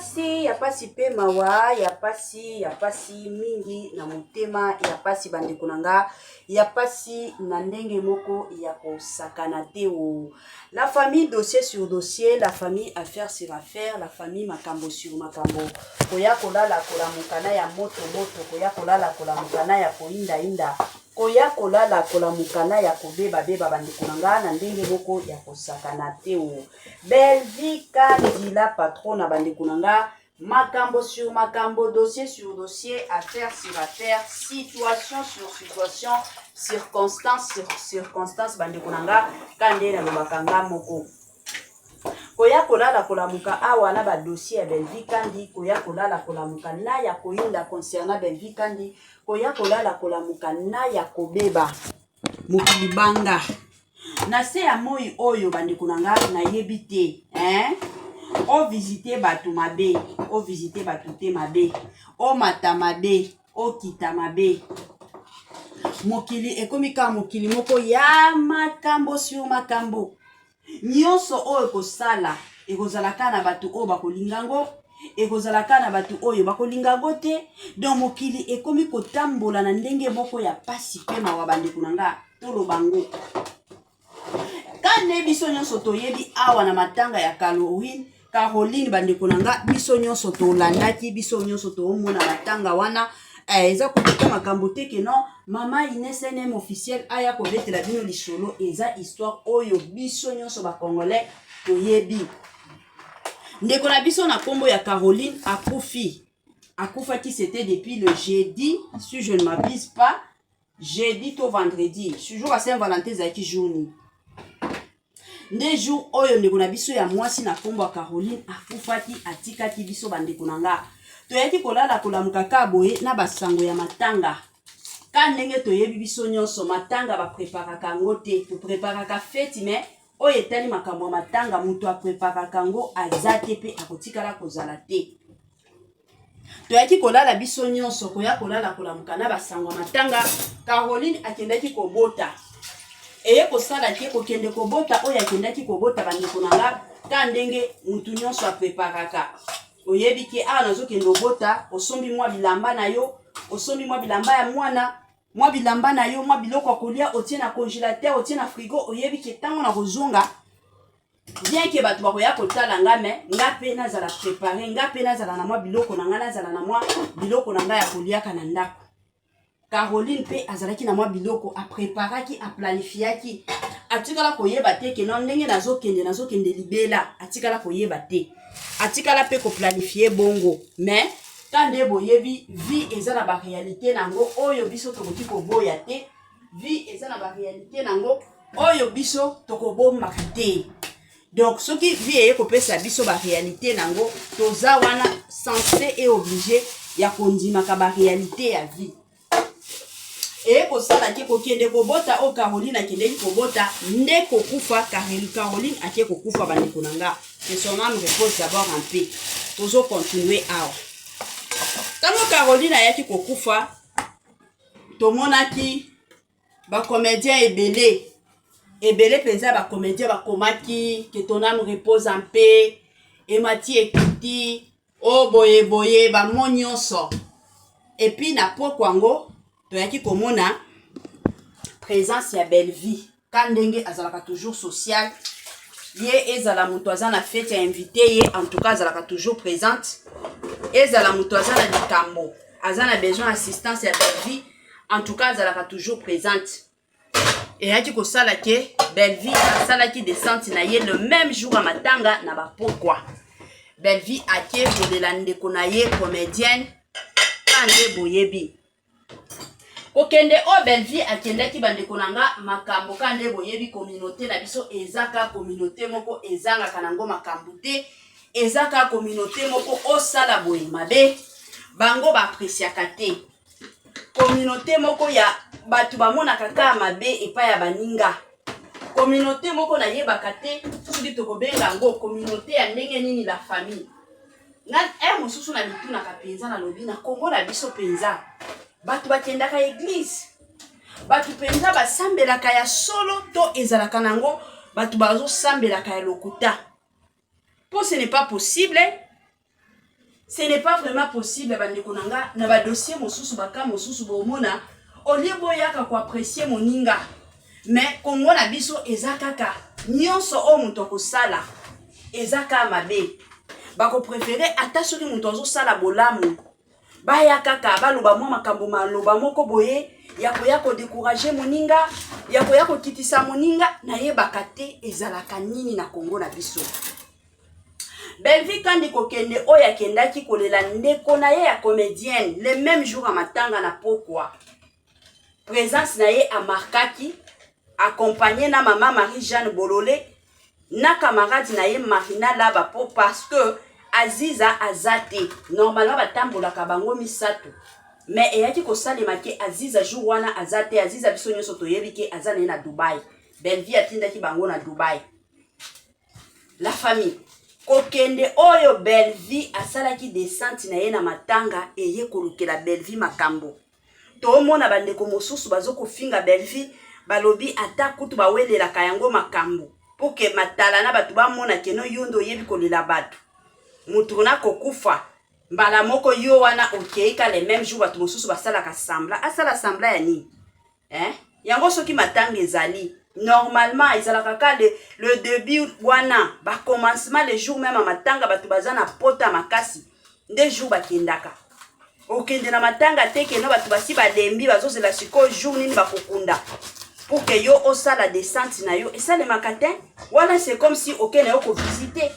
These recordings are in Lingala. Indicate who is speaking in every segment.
Speaker 1: pasi, ya pasi pe mawa, ya pasi, ya pasi mingi na motema, ya pasi bandeko na nga, ya pasi na ndenge moko ya kosakana te o. La famille dossier sur dossier, la famille affaire sur affaire, la famille makambo sur makambo. Koya kolala kolamuka na ya moto moto, koya kolala kolamuka na ya koinda inda, koya kolala kolamuka na ya kobeba beba bandeko na nga na ndenge moko ya kosakana te o. Bellevue Kandi la patrona bandeko na nga makambo sur makambo, dossier sur dossier, affaire sur affaire, situation sur situation, circonstance sur circonstance bandeko na nga ka nde nalobaka nga moko koya kolala kolamuka awa na badossier ya Bellevue Kandi, koya kolala kolamuka na ya koyinda concernant Bellevue Kandi, koya kolala kolamuka na ya kobeba mokili banga na se ya moi oyo bandeko na nga nayebi te hein? Ovisite bato mabe, ovisite bato te mabe, omata mabe, okita mabe. Mokili ekomi kaka mokili moko ya makambo sur makambo. Nyonso oyo ekosala ekozala kaka na bato oyo bakolinga yango, ekozala kaka na bato oyo bakolinga yango te. Donc mokili ekomi kotambola na ndenge moko ya pasi mpe mawa bandeko na nga, toloba ngo kande biso nyonso toyebi awa na matanga ya Caroline bandeko na nga, biso nyonso tolandaki, biso nyonso toomona matanga wana. Eza kobeta makambo te ke non mama Ines NM officiel aya kobetela bino lisolo. Eza histoire oyo biso nyonso bacongolais toyebi. Ndeko na biso na nkombo ya Caroline akufi, akufaki, c'était depuis le jeudi, si je ne m'abuse pas, jeudi to vendredi, jour ya Saint Valentin. Ezalaki jour nini nde jour oyo ndeko na biso ya mwasi na nkombo ya Caroline akufaki, atikaki biso. Bandeko na nga, toyaki kolala kolamuka ka boye na basango ya matanga. Ka ndenge toyebi biso nyonso, matanga bapreparaka yango te. Topreparaka feti, mais oyo etali makambo ya matanga, moto apreparaka yango aza te mpe akotikala kozala te. Toyaki kolala biso nyonso, koya kolala kolamuka na basango ya matanga. Caroline akendaki kobota, eye kosala te kokende kobota oyo akendaki kobota. Bandeko na nga, ka ndenge mutu nyonso apreparaka, oyebi ke awa nazokende obota, osombi mwa bilamba na yo, osombi mwa bilamba ya mwana, mwa bilamba na yo, mwa biloko ya kolia, otie na congélateur, otie na frigo. Oyebi ke ntango na kozonga, bien ke bato bakoya kotala nga, mais nga mpe nazala préparé, nga mpe nazala na mwa biloko na nga, nazala na mwa biloko na nga ya koliaka na ndako. Caroline mpe azalaki na mwa biloko apreparaki, aplanifiaki. Atikala koyeba te ke no ndenge nazokende, nazokende libela. Atikala koyeba te, atikala mpe koplanifie bongo. Mais ka nde boyebi, vie eza na baréalité nango oyo biso tokoki koboya te. Vie eza na baréalité nango oyo biso tokobombaka te. Donc soki vie eye kopesa biso baréalité nango, toza wana censé et obligé ya kondimaka baréalité ya vie. Eye kosala ke kokende kobota oyo Caroline akendeki kobota nde kokufa. Caroline ake kokufa. Bandeko na nga, que son âme repose d'abord en paix. Tozocontinue awa. Ntango Caroline ayaki kokufa, tomonaki bacomédien ebele ebele mpenza. Bacomédien bakomaki que ton âme repose en paix, emati ekiti o boye boye, bamo nyonso. Et puis na poko yango toyaki komona présence ya Bellevue. Ka ndenge azalaka toujours social, ye ezala moto aza na fete ya invité ye, en tout cas azalaka toujours présente. Ezala moto aza na likambo, aza na besoin assistance ya Bellevue, en tout cas azalaka toujours présente. Eyaki kosala ke Bellevue asalaki descente na ye le même jour ya matanga na bapokwa. Bellevue ake kolela ndeko na ye comédienne. Ka nde boyebi kokende oyo Bellevue akendaki, bandeko na nga, makambo ka nde boyebi, communauté na biso eza ka communauté moko ezangaka nango makambo te. Eza ka communauté moko osala boye mabe, bango baappréciaka te. Communauté moko ya bato bamonaka kaka mabe epai ya baninga. Communauté moko nayebaka te soki tokobenga yango communauté ya ndenge nini. La famille, nga heure mosusu na mitunaka mpenza, nalobi na Kongo na biso mpenza, bato bakendaka église, bato mpenza basambelaka ya solo to ezalaka nango bato bazosambelaka ya lokuta? Mpo ce n'est pas possible. Ce n'est pas vraiment possible, bandeko na nga, na ba dossier mosusu, ba cas mosusu bomona au lieu boyaka ko apprécier moninga, mais Congo na biso eza kaka nyonso oyo moto akosala eza kaka mabe. Bakopréférer ata soki moto azosala bolamu, baya kaka baloba mwa makambo, maloba moko boye ya koya kodécourager moninga, ya koya kokitisa moninga. Nayebaka te ezalaka nini na Kongo na biso. Belvi Kandi kokende oyo akendaki kolela ndeko na ye ya comédienne le même jour ya matanga na pokwa, présence na ye amarkaki, accompagné na mama Marie Jeanne Bolole na camarade na ye Marina Laba, po parce que Aziza aza te. Normalement batambolaka bango misato, mais eyaki kosalema ke Aziza jour wana aza te. Aziza, biso nyonso toyebi ke aza na ye na Dubai. Belvi atindaki bango na Dubai. La famille, kokende oyo Belvi asalaki descente na ye na matanga, eye kolukela Belvi makambo. Toomona bandeko mosusu bazokofinga Belvi, balobi ata kutu bawelelaka yango makambo mpo ke matala na bato bamona keno yo nde oyebi kolela bato. Motu na kokufa mbala moko, yo wana okei ka le même jour. Bato mosusu basalaka semblant. Asala semblant ya nini, eh? Yango soki matanga ezali, normalement ezalaka ka le début wana, bacommmencement, le jour même ya matanga, bato baza na pota makasi nde jour bakendaka. Okende na matanga te keno bato basi balembi, bazozela sikoyo jour nini bakokunda pour ke yo osala descente na yo. Esalemaka te wana, c'est comme si okende yo kovisiter.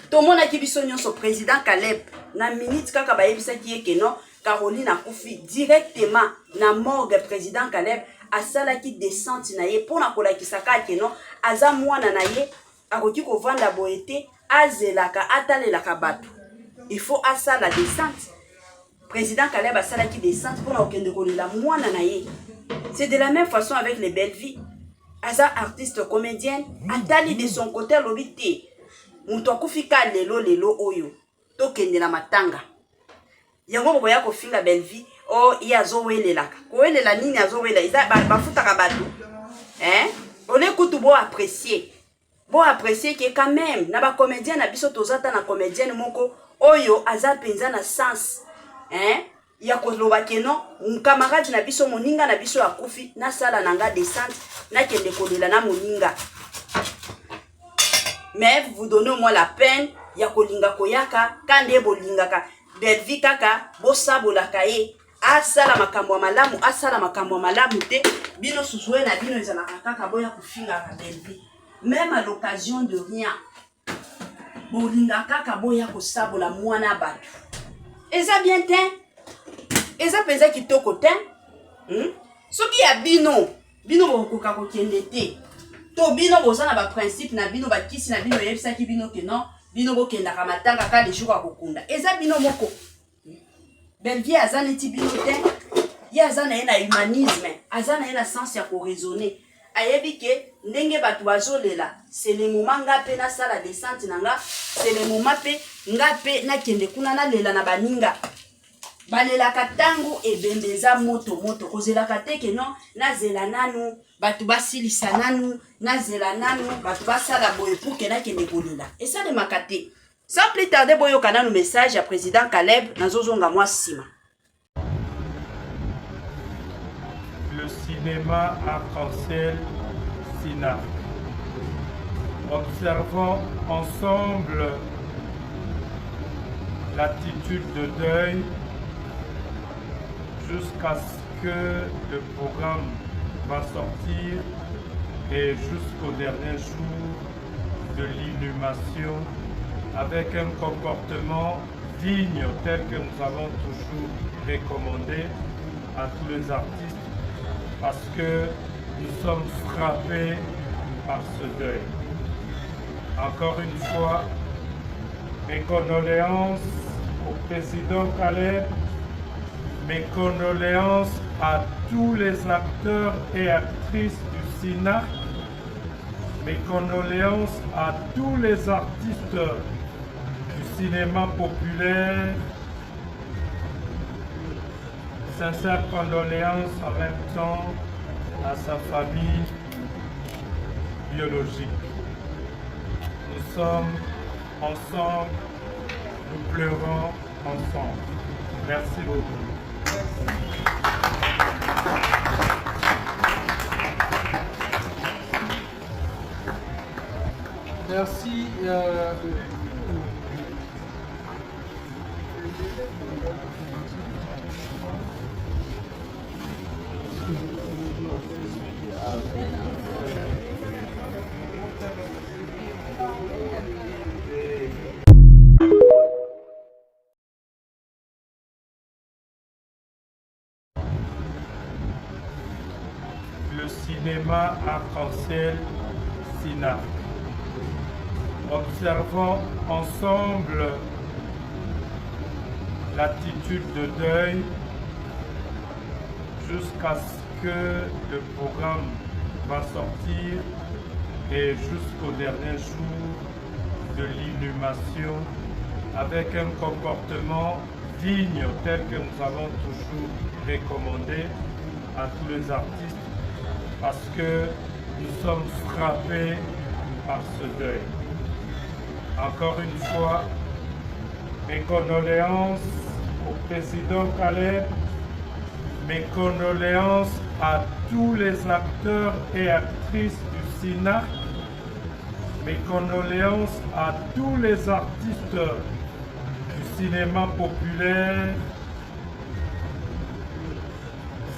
Speaker 1: Tomonaki biso nyonso président Caleb, na minute kaka bayebisaki ye keno Caroline akufi, directement na morgue président Caleb asalaki descente na ye mpona kolakisa kaka keno aza mwana na ye, akoki kovanda boye te, azelaka, atalelaka bato, il faut asala descente. Président Caleb asalaki descente mpona kokende kolela mwana na ye. C'est de la même façon avec les belles vies. Aza artiste comédienne, atali de son côté, alobi te, moto akufi ka lelo lelo oyo, tokende na matanga. Yango bokoya kofinga Bellevie o ye azowelelaka. Kowelela nini azowela? Eza bafutaka bato, hein? Ole kutu boapprécier, boapprécier ke quand même na bacomédien na biso toza ta na comédienne moko oyo aza mpenza na sens, hein? Ya koloba keno camarade na biso, moninga na biso akufi, nasala na nga descente, nakende kolela na moninga. Mais vous donnez au moins la peine ya kolinga koyaka ka nde bolingaka Belvi kaka bosabolaka ye. Asala makambo ya malamu, asala makambo ya malamu te, bino susu oyo na bino ezalaka kaka boya kofingaka Belvi même à l'occasion de rien. Bolinga kaka boya kosabola mwana bato. Eza bien te, eza mpenza kitoko te, Soki ya bino, bino bokokoka kokende te, to bino boza na baprincipe na bino, bakisi na bino oyebisaki bino ke non, bino bokendaka matanga ka le jour ya kokunda. Eza bino moko. Belvie aza neti bino te. Ye aza na ye na humanisme, aza na ye na sens ya koraisonner. Ayebi ke ndenge bato bazolela, c'est le moment nga mpe nasala descente na nga, c'est le moment mpe nga mpe nakende kuna nalela na baninga. Balelaka ntango ebembe eza moto moto. Kozelaka te ke non, nazela nanu bato basilisa nanu, nazela nanu bato basala boye pour ke nakende kolela. Esalemaka te. Sans plus tarder, boyoka nanu message ya président Caleb, nazozonga mwa nsima.
Speaker 2: Le cinéma arc-en-ciel Cinarc. Observons ensemble l'attitude de deuil jusqu'à ce que le programme va sortir et jusqu'au dernier jour de l'inhumation avec un comportement digne tel que nous avons toujours recommandé à tous les artistes, parce que nous sommes frappés par ce deuil. Encore une fois, mes condoléances au président Caleb, mes condoléances à tous les acteurs et actrices du Cinarc, mes condoléances à tous les artistes du cinéma populaire, sincères condoléances en même temps à sa famille biologique. Nous sommes ensemble. Nous pleurons ensemble. Merci beaucoup.
Speaker 3: Merci.
Speaker 2: Le cinéma arc-en-ciel Sina. Observons ensemble l'attitude de deuil jusqu'à ce que le programme va sortir et jusqu'au dernier jour de l'inhumation avec un comportement digne tel que nous avons toujours recommandé à tous les artistes parce que nous sommes frappés par ce deuil. Encore une fois, mes condoléances au président Caleb, mes condoléances à tous les acteurs et actrices du SINAC, mes condoléances à tous les artistes du cinéma populaire.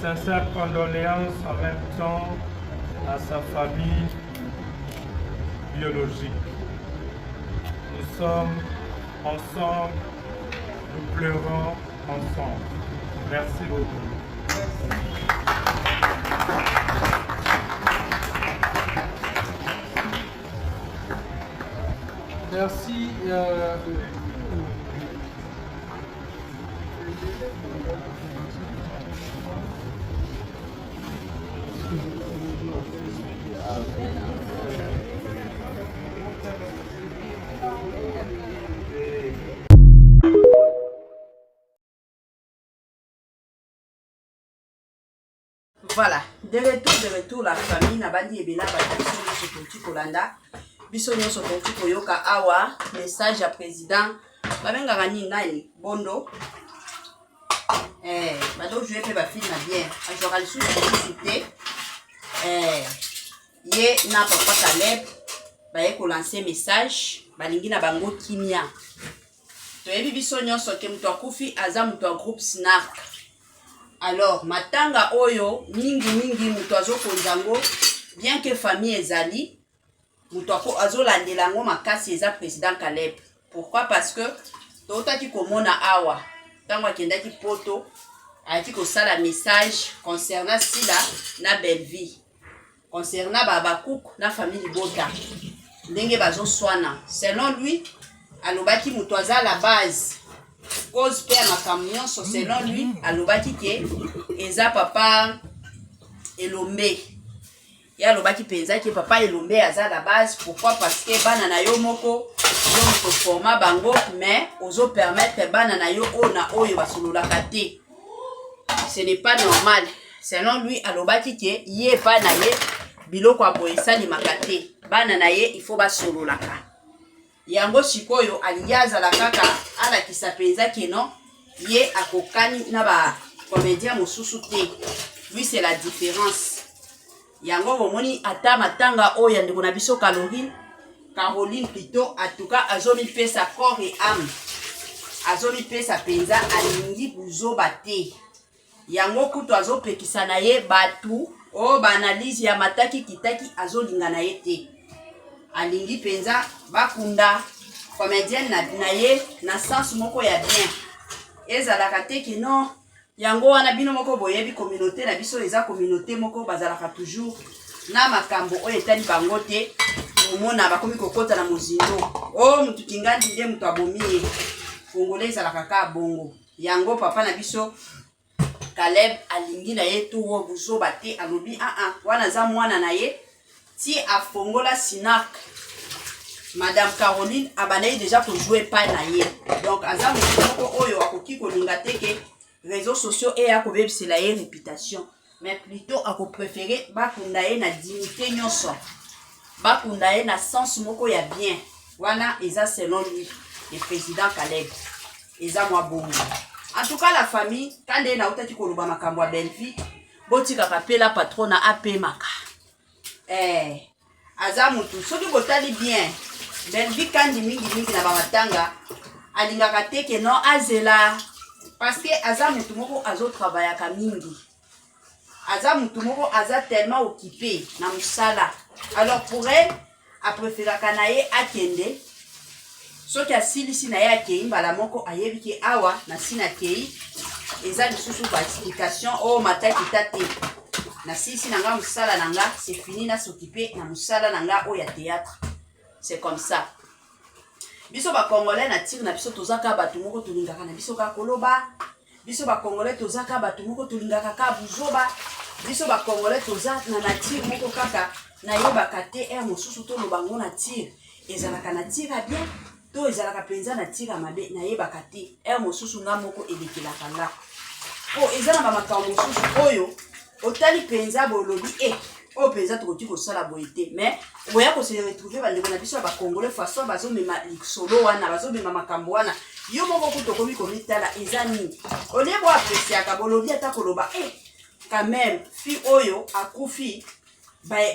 Speaker 2: Sincères condoléances en même temps à sa famille biologique. Nous sommes ensemble, nous pleurons ensemble. Merci beaucoup.
Speaker 3: Merci.
Speaker 1: Voilà, de retour, de retour la famille na bandi ebela bato biso nyonso touti kolanda biso nyonso touti koyoka awa message ya président babengaka nini nani bondo eh, bazojoue mpe bafilme bien azwaka lisusu lisusu te eh, ye na papa Caleb baye kolanse message balingi na bango kimia toyebi biso nyonso ke moto akufi aza moto ya groupe snark alors matanga oyo mingi mingi moto azokonza yango bien que famille ezali moto azolandela yango makasi eza président Caleb pourquoi parce que toutaki komona awa ntango akendaki poto ayaki kosala message concernant Sila na Bellevue concernant babakuku na famille libota ndenge bazoswana selon lui alobaki moto aza la base cause mpe ya makambo nyonso selon lui alobaki ke eza papa Elombe ye alobaki mpenza ke papa Elombe aza la base pourquoi parce que bana na yo moko yo moto forma bango mais ozopermettre bana na yo oyo na oyo basololaka te ce n'est pas normal selon lui alobaki ke ye epai na ye biloko ya boye esalemaka te bana na ye il faut basololaka yango sikoyo alingi azala kaka alakisa mpenza ke non ye akokani na bacomédien mosusu te lui c'est la différence yango bomoni ata matanga oyo ya ndeko na biso Caroline Caroline plutôt en tout cas azomipesa corps et âme azomipesa mpenza alingi buzoba te yango kutu azopekisa na ye bato oyo baanalyse ya mataki kitaki azolinga na ye te alingi mpenza bakunda comédienne na ye na sens moko ya bien ezalaka te ke non yango wana bino moko boyebi communauté na biso eza communauté moko bazalaka toujours na makambo oyo etali bango te omona bakomi kokɔta na mozindo o motu kingandi nde moto abomi ye kongole ezalaka kaka bongo yango papa na biso Caleb alingi na ye turo buzoba te alobi aa ah, ah, wana aza mwana na ye ti afongola Sinark madame Caroline abandaki déjà kojoue epai na ye donc aza moto moko oyo akoki kolinga te ke réseaux sociaux eya kobebisela ye réputation mais plutôt akopréféré bakunda ye na dignité nyonso bakunda ye na sens moko ya bien wana eza selon lui. Le président Caleb eza mwa bongo. En tout cas la famille, ka nde nautaki koloba makambo ya Bellevue, botikaka mpe la patrona apemaka. Eh, aza mutu soki botali bien Bellevue kandi mingi mingi na bamatanga alingaka te ke non azela parce que aza mutu moko azotravaillaka mingi aza mutu moko aza tellement occupé na mosala alors pour elle apréféraka na ye akende soki asilisi na ye akei mbala moko ayebi ke awa nasi nakei eza lisusu ba explication oyo oh, matakita te nasilisi na nga mosala na nga c'est fini nasokipe na mosala na nga oyo ya théâtre c'est comme ça biso bacongolais na tire na biso toza kaka bato moko tolingaka na biso kaka koloba biso bacongolais toza kaka bato moko tolingaka kaka buzoba biso bacongolais toza na nature moko kaka nayebaka te heure mosusu toloba ngo na tire ezalaka na tire ya bien to ezalaka mpenza na tire ya mabe nayebaka te heure mosusu nga moko elekelaka nga mpo eza na bamakambo mosusu oyo otali mpenza bolobi e eh, oyo mpenza tokoki kosala boye te mais oya kose retrouve bandeko na biso ya bacongolais façon bazomema lisolo wana bazomema makambo wana yo moko kutu okomi komitala eza nini olie boapresiaka bolobi ata koloba e eh, quand même fi oyo akufi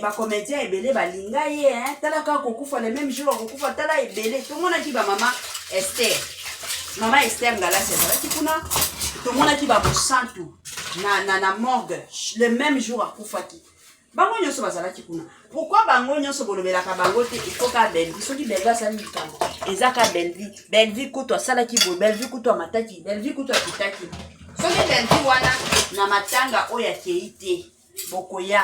Speaker 1: bacomédien ba ebele balinga ye hein? Tala kaka kokufa le même jour akokufa tala ebele tomonaki bamama Esther mama Esther Ngalasi azalaki kuna tomonaki bamosantu na, na, na morgue le même jour akufaki bango nyonso bazalaki kuna pourquoi bango nyonso bolobelaka bango te ifo ka Bellevue soki Bellevue asali likambo eza ka Bellevue Bellevue kutu asalaki boye Bellevue kutu amataki Bellevue kutu akitaki soki Bellevue wana na matanga oyo akei te bokoya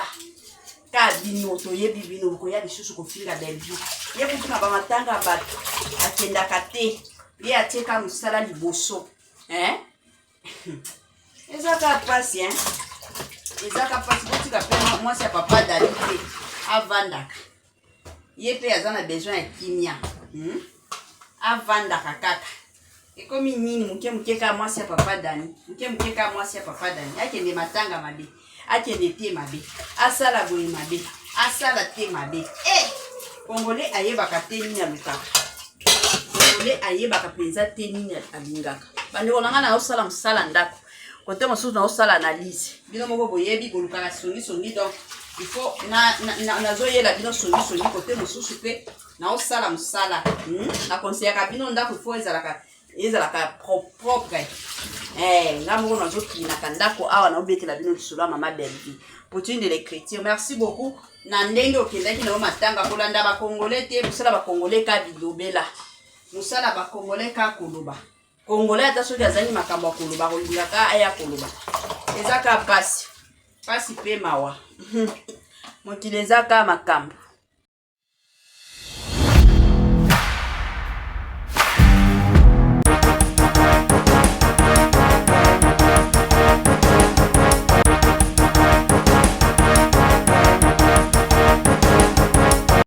Speaker 1: ka bino toyebi bino bokoya lisusu kofinga Bellevue ye kutu na bamatanga ya bato akendaka te ye atieka mosala liboso eh? eza kaka mpasi hein? eza kaka mpasi botika mpe mwasi ya papa dali te avandaka ye mpe aza na besoin ya kimia hmm? avandaka kaka ekomi nini moke moke kaka mwasi ya papa dani moke moke kaka mwasi ya papa dani akende matanga mabe akende te mabe asala boye mabe asala te mabe e eh! kongole ayebaka te nini alukaka kongole ayebaka mpenza te nini alingaka bandeko na ngai naosala mosala ndako kote mosusu naosala analyse bino moko boyebi bolukaka songisongi donc il faut nazoyela bino songisongi kote mosusu mpe naosala mosala hmm? nakonseyaka bino ndako ifo ezalaka ezalaka propre eh, nga moko nazokinaka ndako awa naobetela bino lisolo ya mama Bellevue poutine de l'écriture merci beaucoup na ndenge okendaki na yo matanga kolanda bakongole te mosala bakongole ka bilobela mosala bakongole ka koloba kongole ata soki azangi makambo ya koloba kolingaka aya koloba eza ka pasi pasi mpe mawa mokili eza ka makambo.